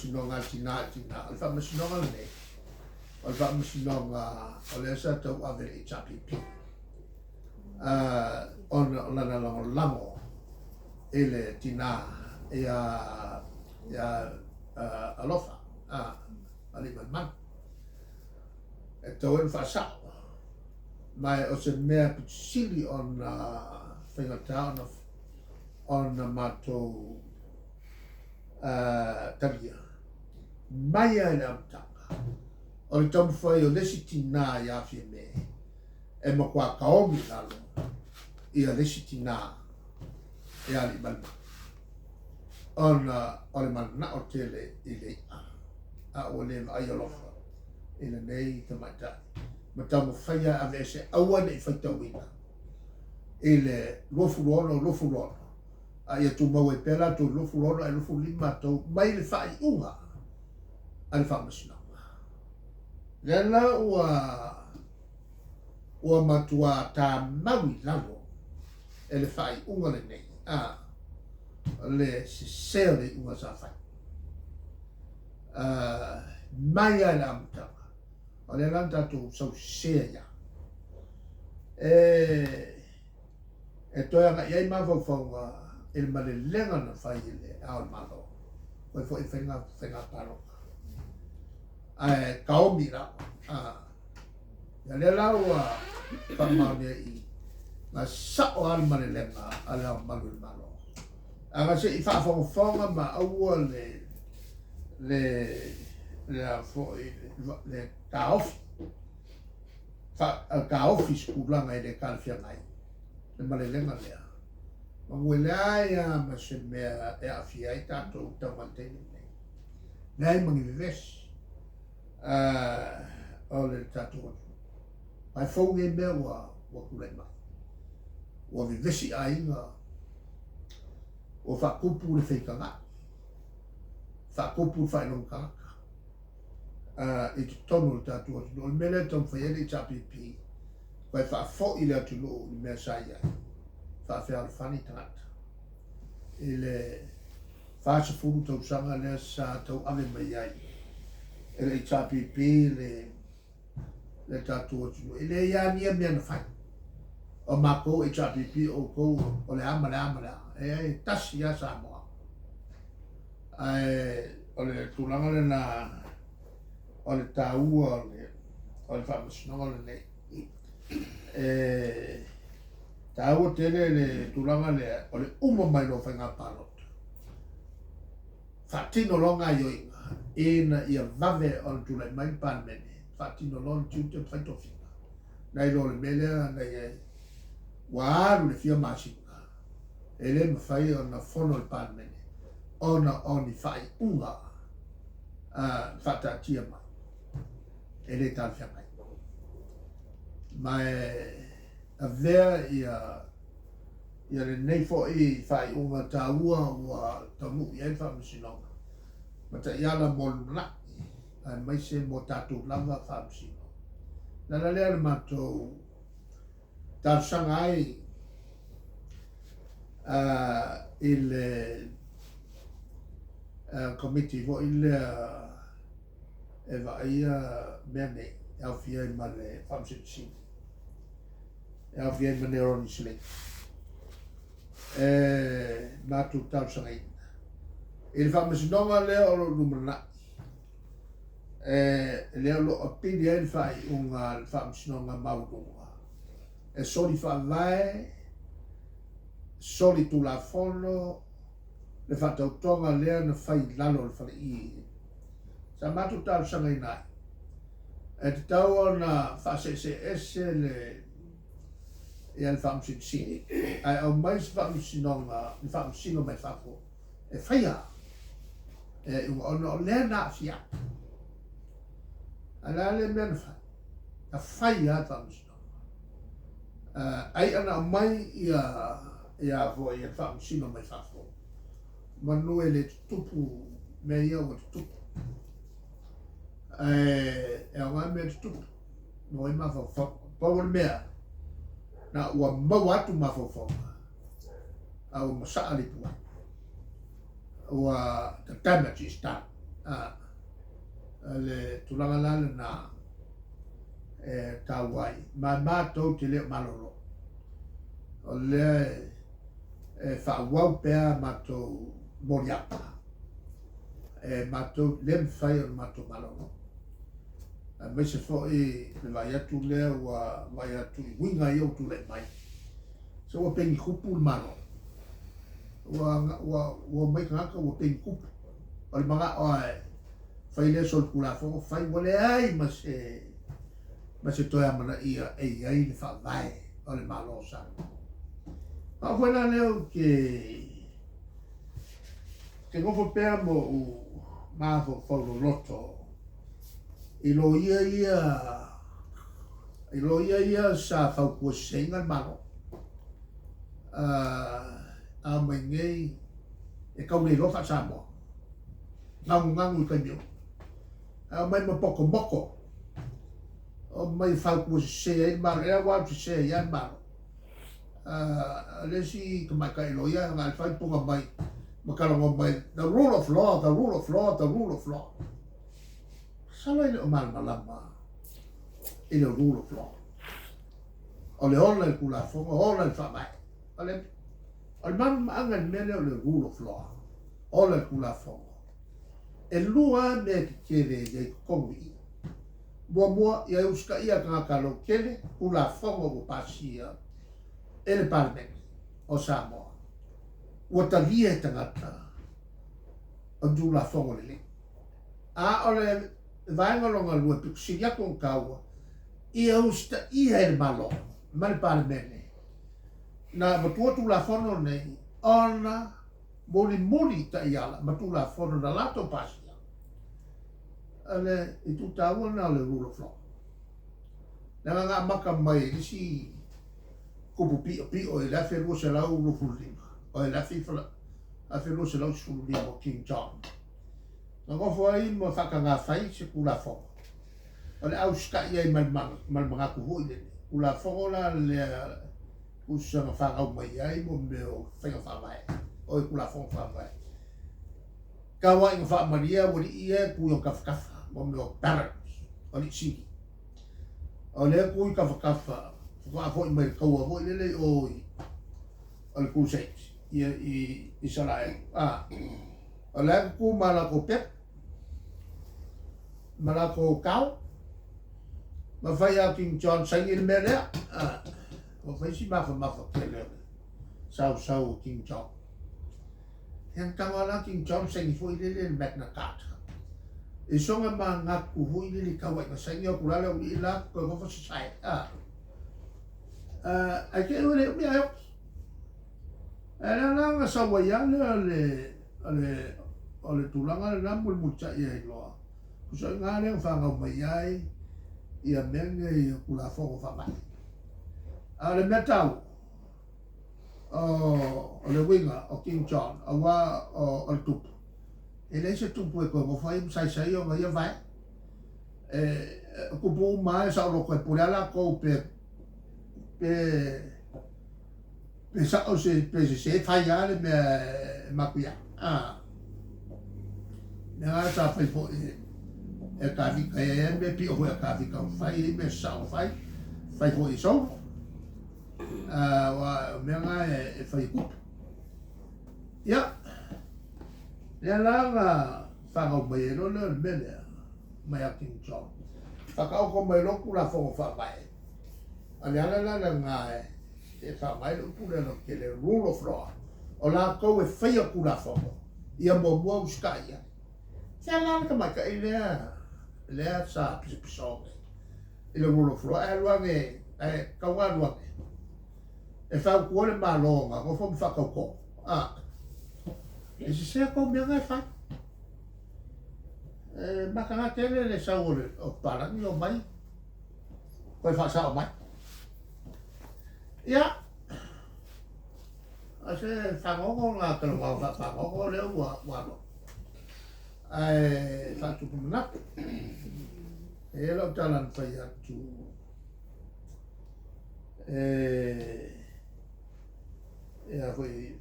faamasinoga a tinā i tinā. O le faamasinoga lenei, o le faamasinoga o lea sa tauave e le HRPP ona o lana lagolago i le tinā ia ia Alofa Aliimalemanu. E tatau ai ona faasao, ma o se mea pito sili ona faigata ona ona matou talia mai lava i le amataga o le taumafai o le isi tinā ia Fiame e matua kaomi i lalo ia le isi tinā ia Aliimalemanu ona o le mananao tele i le i'a a ua le vaai alofa i lenei tamaitai ma taumafai lava e aveese aua ne i faitauina i le 26 26 a ia tumau ai pea latou i le 26 ae 25 matou mai le faaiuga a le Faamasinoga. Lea la ua ua matua tamau i lalo e le faaiuga lenei a le sese o le iuga sa fai mai lava i le amataga. O lea la na tatou sau sese ai lava. E e toe agai ai mafaufauga i le malelega na fai e le Ao o le Malo, koe foi faiga faiga palota. Ae kaomi la. A, ia lea la ua faamaonia i na sao lava le malelega a le Ao Mamalu o le Malo. Aga se i faafogafoga ma aua le le le a foi le taofi taofi i se tulaga e le talafeagai le malelega lea, manu e leai lava ma se mea e aafia ai tatou tau mai le taimi lenei. Leai ma ni vevesi o le tatou atunuu. Ae fou nei mea ua ua tulai mai. Ua vevesi aiga, ua faatupu le feitaga'i, faatupu le faailoga tagata. i totonu o le tatou atunuu. O le mea lea e taumafai ai le HRPP, toe faafoi le atunuu i le mea sa i ai, faafealofani tagata. I le 40 tausaga lea sa tauave mai ai e le HRPP le le tatou atunuu. E leai lava ni mea na fai. O matou HRPP, o outou o le a ma le a ma le a. E tasi lava Samoa. Ae o le tulaga lena o le taua o le, o le faamasinoga lenei. E taua tele le tulaga lea o le uma mai loa o faiga palota. Faatino loa gaoioiga ina ia vave ona tulai mai le Palemene, faatino loa le tiute ma fai tofiga. Nai lo le mea lea na i ai, ua alu le fia masina e le mafai ona fono le Palemene ona o ni faaiuga faataatia mai e le talafeagai. Ma e avea ia ia lenei foi faaiuga taua ua taunuu i ai le Faamasinoga ma taiala mo le lumanai aemaise mo tatou lava Faamasino. O le ala lea na matou talosaga ai i le Komiti foi lea e vaaia mea nei, e aofia ai ma le Faamasino Sili, e aofia ai ma Neroni Slade, e matou talosagaina i le faamasinoga lea o lo o lumanai, e lea o lo o apili ai le faaiuga a le Faamasinoga Maualuga e soli faavae, soli tulafono le faatautoga lea na fai i lalo o le faleie. Sa matou talosagaina ai, e tatau ona faaseesee ese le ia le Faamasino Sili, ae aumai se faamasinoga, ni faamasino mai fafo e faia e iuga ona o lea na aafia ai. Ae o le a le mea na fai? Na fai lava le faamasinoga. Ai ana aumai ia ia foi le faamasino mai fafo, manu e le tutupu mea ia ua tutupu. Ae e aoga mea tutupu, maua ai mafaufauga. Pau o le mea, na ua maua atu mafaufauga, a ua masaa le ipuvai. Ua, the damage is done. O le tulaga la lena e taua ai. Ma matou te le o malolo. O lea e faaauau pea matou moliaga. E matou le mafai ona matou malolo. Aemaise foi le vaai atu lea ua vaai atu i uiga ia ua tulai mai. Se ua pegi kupu le Malo. Ua, ua, ua omai tagata ua pegi kupu. O le manao lava e fai lea solitulafono, fai ua leai ma se, ma se toe amanaia e i ai le faavae o le Malo o Samoa. Ma au foi la lea ou te, te nofo pea ma ou mafaufau loloto i loia ia, i loia ia sa fautua seseina le Malo. A omai nei e tau le iloa faa-Samoa, ganuganu i taimi uma. Ae omai ma poto moto, omai e fautua sese ai le Malo, e aua alu sese ai lava le Malo. O le isi tamaitai loia na o le fai puna mai ma talanoa mai, the rule of law, the rule of law, the rule of law. Masalo e le o malamalama i le rule of law. O le ola i le Tulafono, ola i le Faavae. O le, o le malamalamaaga i le mea lea o le rule of law, ola i le Tulafono. E lua lava mea tetele e i ai i totonu i i. Muamua, ia e usitaia e tagata lautele Tulafono ua pasia e le Palemene o Samoa. Ua talia e tagata o ni Tulafono lelei. A o le vaega lona lua e pito sili atu ona taua, ia usitaia e le Malo ma le Palemene na avatua Tulafono nei ona mulimuli taiala ma Tulafono na latou pasia. O le itu taua lena o le rule of law. Leaga na amata mai i le isi kupu piopio i le 1225, o le 1215 o King John. Na nofo ai ma faataga fai se Tulafono o le a usitai ai ma le manatu foi lele. Tulafono la lea tusa na fanau mai ai mo mea o faiga faavae, o Tulafono faavae. Tau lava ina faamalie aualii ia e tu i ona tafatafa, mo mea o barons, o alii sili. O lea e tu i tafatafa, faatoa foi mai le taua foi lele i o i o le Crusades i Isaraelu. O la e tutu ma latou pepe, ma latou tao, ma fai a King John saini le mea lea. Ua fai si mafamafa tele o le sausau o King John. Ia na tago lava la King John saini foi lele le Magna Carta. I soga manatu foi lele tau ai na saini atu la le aualii la toe nofo sasae. Ae te i ua le umi ae oti. Ae lea la na sau ai lava lea o le, o le tulaga lena mulimulitai ai loa. Tusa o i ina lea na fanau mai ai ia mea nei o Tulafono Faavae. A o le mea taua, o le uiga o King John, aua o le tupu, e leai se tupu e toe nofo ai ma saisai ona ia vae. E tupu uma lava e saoloto e pule lava latou pe, pe, Pe sao se pe sese fai lava le mea e makuia. A. Mea la sa fai foi e Kavika e ai mea pio foi a Kavika o fai ai mea sao fai, fai foi e Saulo. A, o mea na e fai e kupu. Ia, lea la na fanau mai ai loa lea o le mea lea, mai a King John. Whakaoko mai loa Tulafono Faavae. A le ala la lena e faaaoga ai le upu lea lautele, rule of law, o latou e faia Tulafono, ia muamua usitai i ai. Fea la le tamaitai lea lea sa pisapisao nei i le rule of law, ae alu ane, ae tau alu ane e fautua le Malo na nofo ma faatautoo. A, e sese tou mea na e fai. E mataga tele le sau o le o papalagi omai toe faasao mai. Ia, o se fagogo lena talanoaga faafagogo lea ua ua alu atu. Ae faatupu manatu. E i ai lau tala na fai atu e, e a foi.